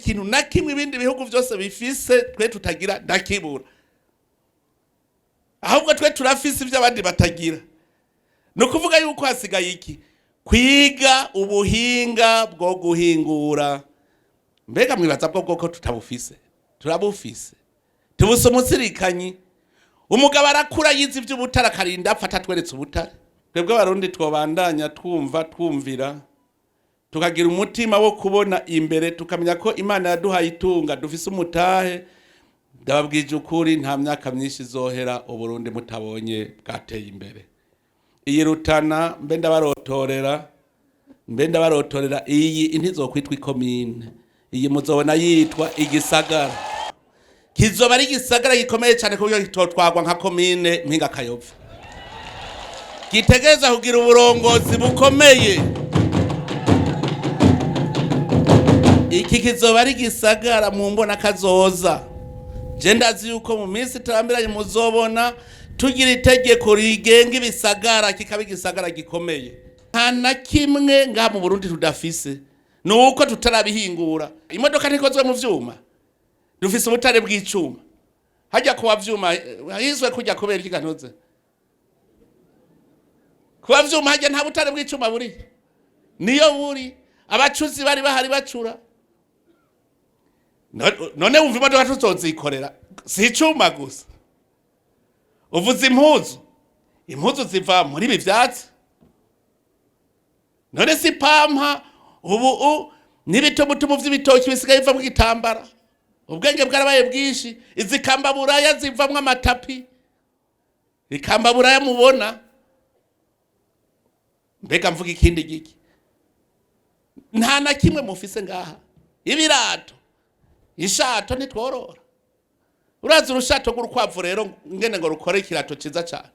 ikintu na kimwe ibindi bihugu byose bifise twe tutagira, ndakibura. Ahubwo twe turafise ibyo abandi batagira. Ni ukuvuga yuko hasigaye iki? Kwiga ubuhinga bwo guhingura. Mbega mwibaza bwo bwoko tutabufise? Turabufise, tubuse umusirikanyi. Umugabo arakura yize iby'ubutare, akarinda apfa atatweretse ubutare. Twebwe Abarundi twobandanya twumva, twumvira, tukagira umutima wo kubona imbere, tukamenya ko Imana yaduhaye itunga, dufise umutahe. Ndababwije ukuri, nta myaka myinshi izohera Uburundi mutabonye bwateye imbere. Iyi Rutana, mbe ndabarotorera, mbe ndabarotorera, iyi ntizokwitwa ikomine, iyi muzobona yitwa igisagara. Kizoba ari igisagara gikomeye cyane ku buryo kitotwagwa nka komine Mpinga Kayove. Gitegereza kugira uburongozi bukomeye. Iki kizoba ari igisagara mu mbona kazoza. Je ndazi yuko mu minsi iterambere muzobona tugira itegeko rigenga ibisagara, kikaba igisagara gikomeye. Nta na kimwe ngaha mu Burundi tudafise, ni uko tutarabihingura. Imodoka ntikozwe mu vyuma? Dufise ubutare bw'icuma. Hajya kuwa vyuma hizwe kujya kubera iki ganoze kuba vyuma? Hajya nta butare bw'icuma buri, niyo buri. Abacuzi bari bahari bacura. None wumva imodoka tuzozikorera? Si icuma gusa. Uvuze impuzu, impuzu ziva muri ibi vyatsi. None si pampa ubu n'ibitumutumu vy'ibitoki bisigaye bivamwo igitambara? Ubwenge bwarabaye bwinshi. Izi kambaburaya zivamwo amatapi, ikambaburaya mubona. Mbega mvuga ikindi giki? Nta na kimwe mufise ngaha. Ibirato, ishato ntitworora. Urazi urushato rw'urukwavu rero ngene ngo rukore ikirato ciza cane?